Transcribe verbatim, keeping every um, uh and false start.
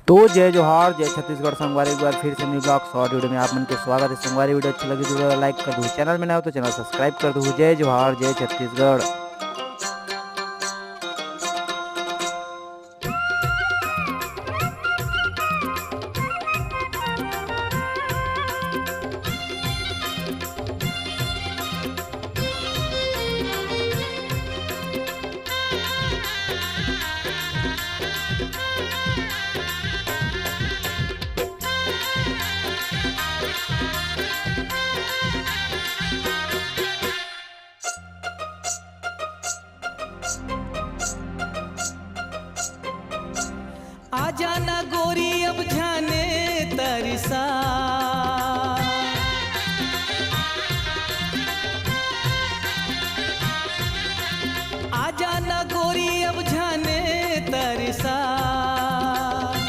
तो जय जोहार, जय छत्तीसगढ़ संगवारी, एक बार फिर से न्यू ब्लॉग शॉर्ट वीडियो में आप मन के स्वागत है। संगवारी, वीडियो अच्छी लगी तो लाइक कर दू, चैनल में नया हो तो चैनल सब्सक्राइब कर दू। जय जोहार, जय छत्तीसगढ़। आ जाना गोरी अब जाने तरिसा।